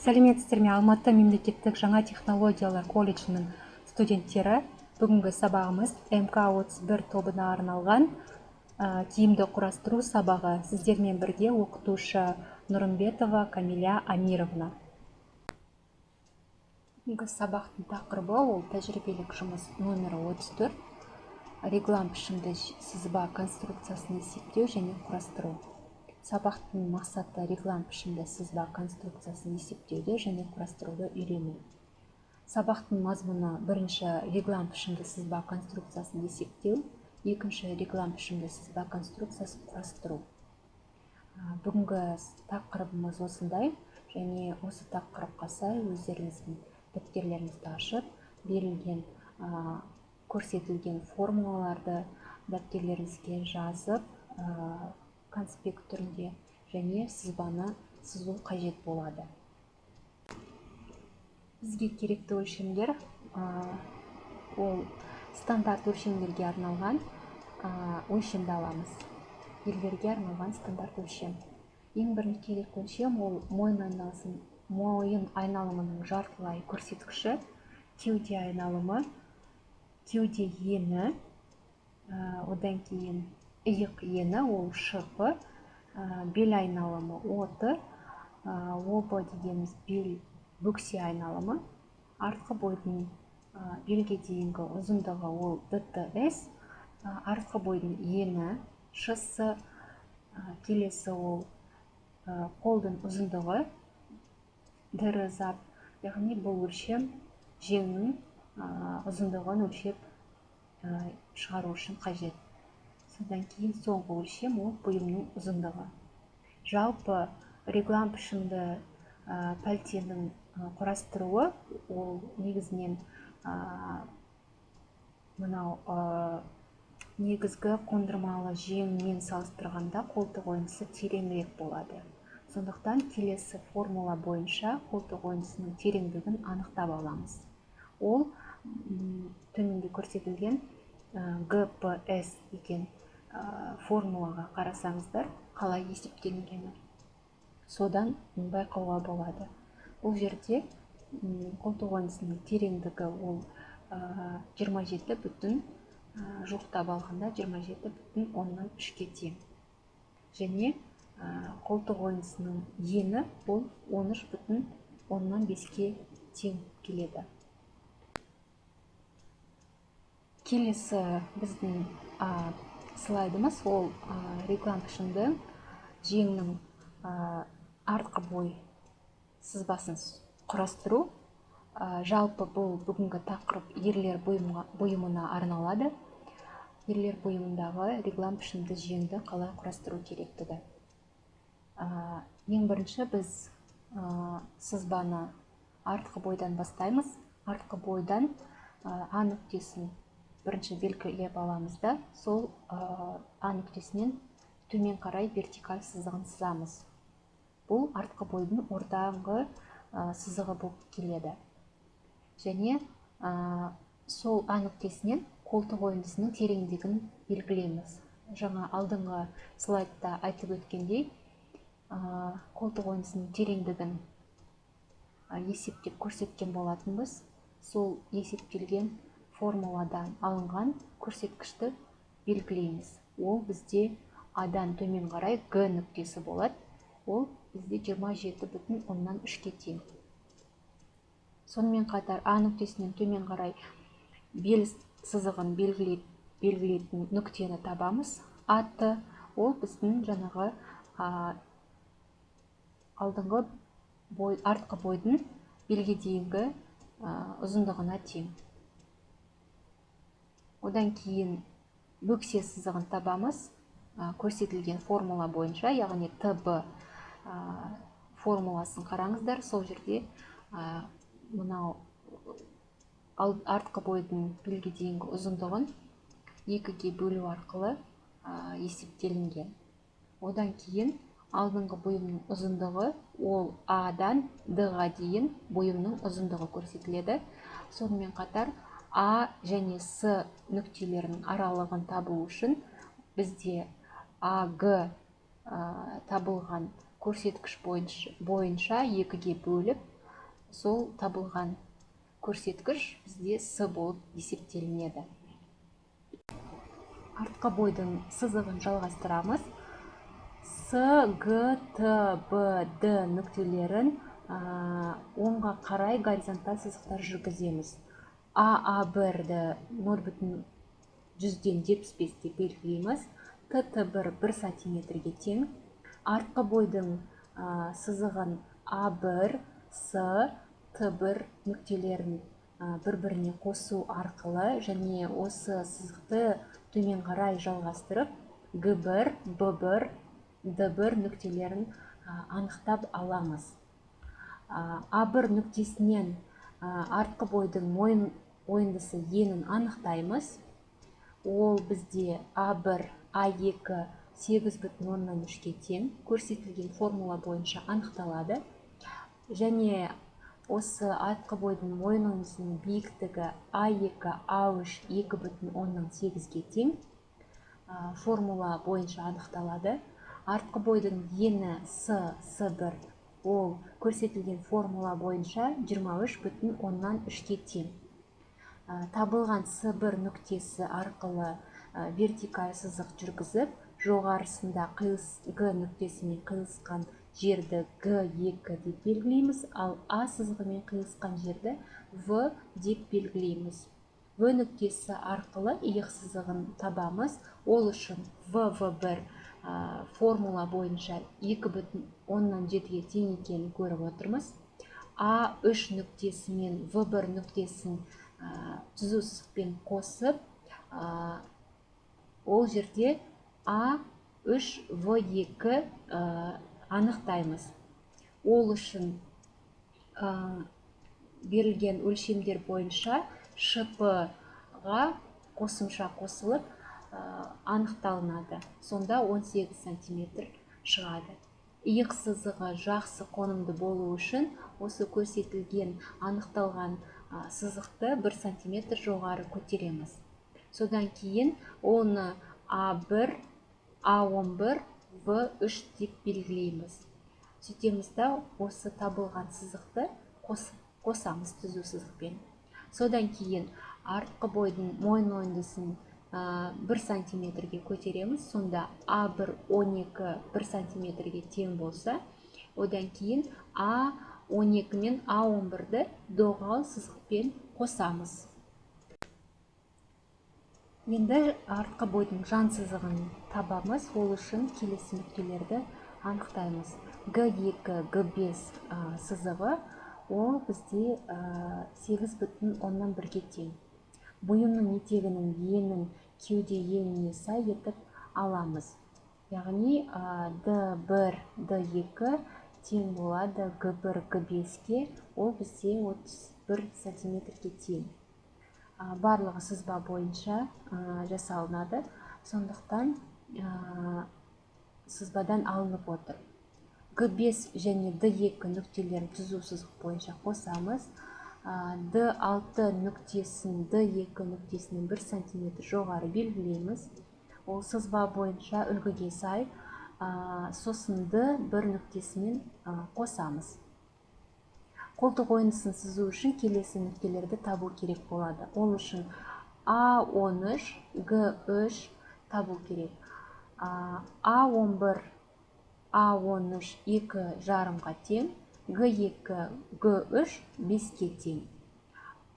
Сәлеметсіздер ме, Алматы мемлекеттік жаңа технологиялар колледжінің студенттері! Бүгінгі сабағымыз МК-31 тобына арналған киімді құрастыру сабағы. Сіздермен бірге оқытушы Нұрымбетова Камиля Амировна. Бүгінгі сабақтың тақырыбы ол тәжірибелік жұмыс номері 34, реглан пішімді сызба конструкциясын есептеу және құрастыру. Сабақтың мақсаты: реглан пішімді сызба конструкциясын есептеуді және құрастыруды үйрену. Сабақтың мазмұны: бірінші, реглан пішімді сызба конструкциясын есептеу, екінші, реглан пішімді сызба конструкциясын құрастыру. Бүгінгі тақырыбымыз осындай, және осы тақырыпқа сай өздеріңіздің дәптерлеріңізді ашып, берілген, көрсетілген формулаларды дәптерлеріңізге жазып, конспект түрінде және сызбаны сызу қажет болады. Бізге керекті өлшемдер ол стандарт өлшемдерге арналған өлшемді аламыз. Ерлерге арналған стандарт өлшем. Ең бірінші керек өлшем ол мойын айналымының жартылай көрсеткіші, кеуде айналымы, кеуде ені, одан кейін иық ені ол ШП, бел айналымы ОТ, ОБ дегеніміз бел бөксе айналымы, артқы бойдың белге дейінгі ұзындығы ол ДТС, артқы бойдың ені ШС, келесі ол қолдың ұзындығы ДРЗАП, яғни бұл өлшем жеңнің ұзындығын өлшеп шығару үшін қажет. Содан кейін соңғы өлшем ол бұйымның ұзындығы. Жалпы реглан пішімді пәлтенің құрастыруы ол негізінен мынау негізгі қондырмалы жеңмен салыстырғанда қолтық ойындысы тереңірек болады. Сондықтан келесі формула бойынша қолтық ойындысының тереңдігін анықтап аламыз. Ол төменде көрсетілген ГПС деген формулаға қарасаңыздар, қалай есептелінгені содан байқауға болады. Бұл жерде қолтық ойындысының тереңдігі ол 27 бүтін, жуықтап алғанда 27,3-ке тең. Және қолтық ойындысының ені ол 13,5-ке тең келеді. Келесі біздің слайдымыз ол реглан пішімді жеңнің артқы бой сызбасын құрастыру. Жалпы бұл бүгінгі тақырып ерлер бұйымына арналады. Ерлер бұйымындағы реглан пішімді жеңді қалай құрастыру керектігі. Ең бірінші біз сызбаны артқы бойдан бастаймыз. Артқы бойдан А нүктесін бірінші белгілеп аламыз да, сол А нүктесінен төмен қарай вертикаль сызығын сызамыз. Бұл артқы бойдың ортаңғы сызығы болып келеді. Және сол А нүктесінен қолтық ойындысының тереңдігін белгілейміз. Жаңа алдыңғы слайдта айтып өткендей, қолтық ойындысының тереңдігін есептеп көрсеткен болатынбыз. Сол есептелген формуладан алынған көрсеткішті белгілейміз. Ол бізде А-дан төмен қарай Г нүктесі болады. Ол бізде 27,3-ке тең. Сонымен қатар А нүктесінен төмен қарай бел сызығын белгілейтін нүктені табамыз. АТ ол біздің жаңағы алдыңғы бой, артқы бойдың белге дейінгі ұзындығына тең. Одан кейін бөксе сызығын табамыз. Көрсетілген формула бойынша, яғни ТБ формуласын қараңыздар, сол жерде мынау артқы бойдың белге дейінгі ұзындығын 2-ге бөлу арқылы есептелінген. Одан кейін алдыңғы бұйымның ұзындығы ол А-дан Д-ға дейін бұйымның ұзындығы көрсетіледі. Сонымен қатар А және С нүктелерінің аралығын табу үшін бізде АГ табылған Көрсеткіш бойынша 2-ге бөліп, сол табылған көрсеткіш бізде С болып есептелінеді. Артқы бойдың сызығын жалғастырамыз. С, Г, Т, Б, Д нүктелерін оңға қарай горизонталь сызықтар жүргіземіз. А, А1-ді 0,75 деп белгілейміз. Т, Т1 1 сантиметрге тең. Артқы бойдың сызығын А1, С, Т1 нүктелерін бір-біріне қосу арқылы және осы сызықты төмен қарай жалғастырып, Г1, Б1, Д1 нүктелерін анықтап аламыз. А1 нүктесінен артқы бойдың мойын ойындысы енін анықтаймыз. Ол бізде А1, А2 8,3-ке тең, көрсетілген формула бойынша анықталады. Және осы артқы бойдың мойын ойындысының биіктігі А2, А3 2,8-ге тең, формула бойынша анықталады. Артқы бойдың ені С, С1 ол көрсетілген формула бойынша 23,3-ке тең. Табылған С1 нүктесі арқылы вертикаль сызық жүргізіп, жоғарысында Г нүктесімен қиылысқан жерді Г2 деп белгілейміз, ал А сызығымен қиылысқан жерді В деп белгілейміз. В нүктесі арқылы иық сызығын табамыз. Ол үшін В, В1 формула бойынша 2,7-ге тең екенін көріп отырмыз. А3 нүктесі мен В1 нүктесін түзу сызықпен қосып, ол жерде А3, В2 анықтаймыз. Ол үшін берілген өлшемдер бойынша ШП-ға қосымша қосылып анықталынады. Сонда 18 сантиметр шығады. Иық сызығы жақсы қонымды болу үшін осы көрсетілген анықталған сызықты 1 сантиметр жоғары көтереміз. Содан кейін оны А1, А11, В3 деп белгілейміз. Сөйтеміз да, осы табылған сызықты қосамыз түзу сызықпен. Содан кейін артқы бойдың мойын ойындысын 1 сантиметрге көтереміз. Сонда А1 12 1 сантиметрге тең болса, одан кейін А12 мен А11-ді доғал сызықпен қосамыз. Енді артқы бойдың жан сызығын табамыз. Ол үшін келесі нүктелерді анықтаймыз. Г2, Г5 сызығы ол бізде 8,1-ге тең. Бұйымның етегінің енін кеуде еніне сай етіп аламыз. Яғни Д1, Д2 тең болады Г1, Г5-ке, ол бізде 31 сантиметрге тең. Барлығы сызба бойынша жасалынады, сондықтан сызбадан алынып отыр. Г5 және Д2 нүктелерін түзу сызық бойынша қосамыз. Д6 нүктесін Д2 нүктесінен 1 сантиметр жоғары белгілейміз. Ол сызба бойынша үлгіге сай, сосын Д1 нүктесімен қосамыз. Қолтық ойындысын сызу үшін келесі нүктелерді табу керек болады. Ол үшін А13, Г3 табу керек. А11, А13 2,5-ға тең, Г2, Г3 5-ке тең.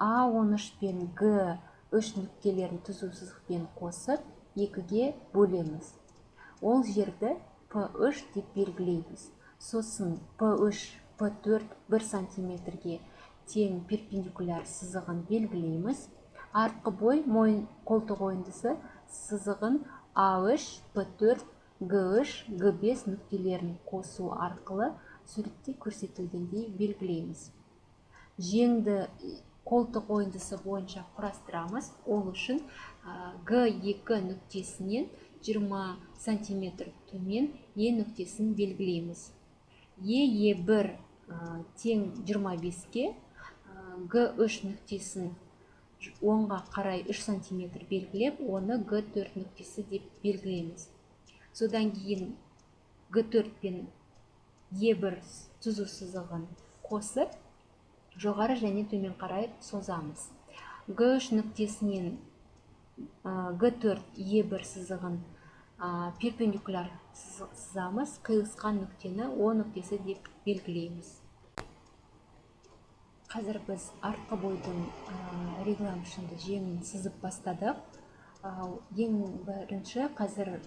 А13 пен Г3 нүктелерін түзу сызықпен қосып, 2-ге бөлеміз. Ол жерді П3 деп белгілейміз. Сосын П3, П4 1 сантиметрге тең перпендикуляр сызығын белгілейміз. Артқы бой мойын қолтық ойындысы сызығын А3, П4, Г3, Г5 нүктелерін қосу арқылы суретте көрсетілгендей белгілейміз. Жеңді қолтық ойындысы бойынша құрастырамыз. Ол үшін Г2 нүктесінен 20 сантиметр төмен Е нүктесін белгілейміз. Е, Е1 тең 25-ке, Г3 нүктесін оңға қарай 3 сантиметр белгілеп, оны Г4 нүктесі деп белгілейміз. Содан кейін Г4 пен Е1 түзу сызығын қосып, жоғары және төмен қарай созамыз. Г3 нүктесінен Г4 Е1 сызығын перпендикуляр сызамыз, қиылысқан нүктені О нүктесі деп белгілейміз. Қазір біз артқы бойдың реглан пішінді жеңін сызып бастадық. Ең бірінші қазір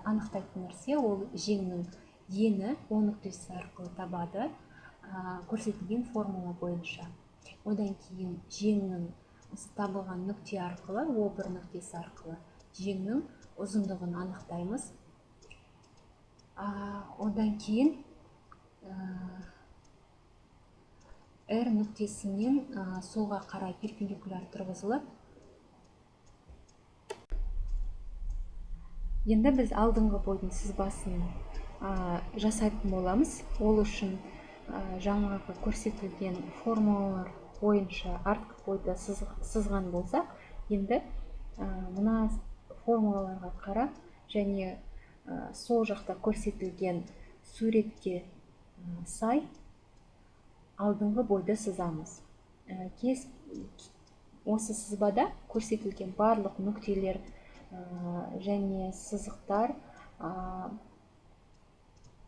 анықтайтын нәрсе ол жеңнің ені О нүктесі арқылы табады, көрсетілген формула бойынша. Одан кейін жеңнің осы табылған нүкте арқылы, О1 нүктесі арқылы жеңнің ұзындығын анықтаймыз. Одан кейін R нүктесінен солға қарай перпендикуляр тұрғызылып, енді біз алдыңғы бойдың сызбасын жасайтын боламыз. Ол үшін жаңағы көрсетілген формулалар бойынша артқы бойды сызған болсақ, енді мына формулаларға қарап және сол жақта көрсетілген суретке сай алдыңғы бойды сызамыз. Осы сызбада көрсетілген барлық нүктелер және сызықтар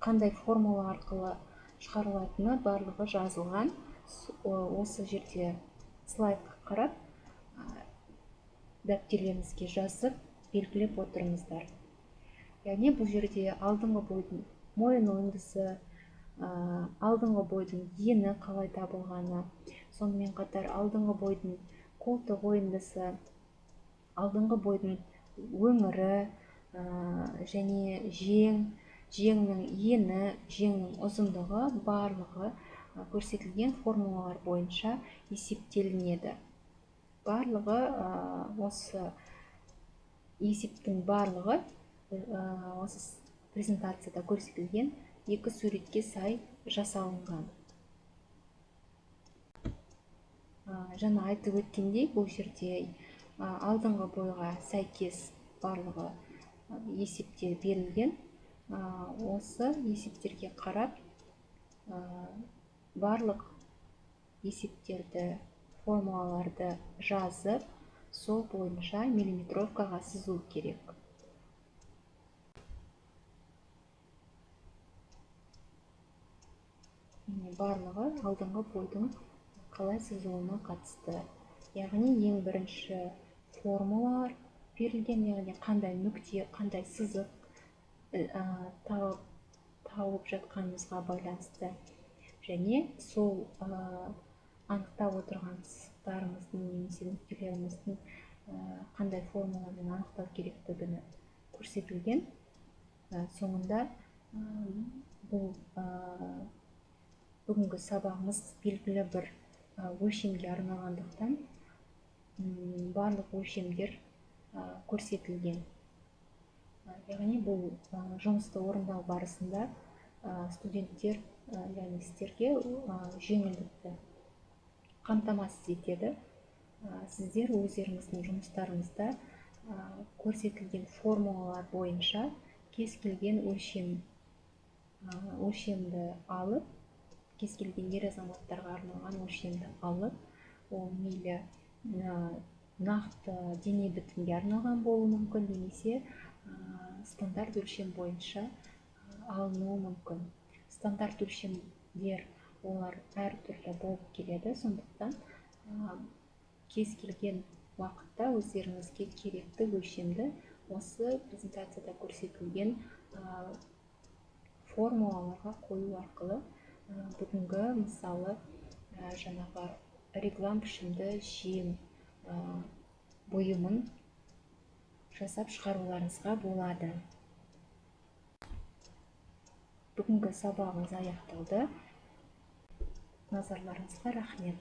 қандай формула арқылы шығарылатыны барлығы жазылған. Осы жерде слайдқа қарап, дәптерлеріңізге жазып, белгілеп отырыңыздар. Яғни бұл жерде алдыңғы бойдың мойын ойындысы, алдыңғы бойдың ені қалай табылғаны, сонымен қатар алдыңғы бойдың қолтық ойындысы, алдыңғы бойдың өңірі және жеңнің ені, жеңнің ұзындығы барлығы көрсетілген формулалар бойынша есептелінеді. Барлығы осы есептің барлығы осы презентацияда көрсетілген екі суретке сай жасалынған. Жаңа айтып өткендей, бұл жерде алдыңғы бойға сәйкес барлығы есептер берілген. Осы есептерге қарап барлық есептерді, формулаларды жазып, сол бойынша миллиметровкаға сызу керек. Барлығы алдыңғы бойдың қалай сызылуына қатысты. Яғни ең бірінші формулалар берілген, яғни қандай нүкте, қандай сызық тауып жатқанымызға байланысты және сол анықтап отырған сызықтарымыздың немесе нүктелеріміздің қандай формуламен анықтау керектігін көрсетілген. Соңында бұл бүгінгі сабағымыз белгілі бір өлшемге арналғандықтан барлық өлшемдер көрсетілген. Яғни бұл жұмысты орындау барысында студенттер, яғни сіздерге жеңілдікті қамтамасыз етеді. Сіздер өздеріңіздің жұмыстарыңызда көрсетілген формулалар бойынша кез келген өлшемді алып, кез келген ер азаматтарға арналған өлшемді алып, ол мейлі нақты дене бітімге арналған болуы мүмкін, немесе стандарт өлшем бойынша алынуы мүмкін. Стандарт өлшемдер олар әртүрлі болып келеді, сондықтан кез келген уақытта өздеріңізге керекті өлшемді осы презентацияда көрсетілген формулаларға қою арқылы бүгінгі мысалы жаңағы реглан пішімді жем бұйымын жасап шығаруларыңызға болады. Бүгінгі сабағымыз аяқталды. Назарларыңызға рахмет.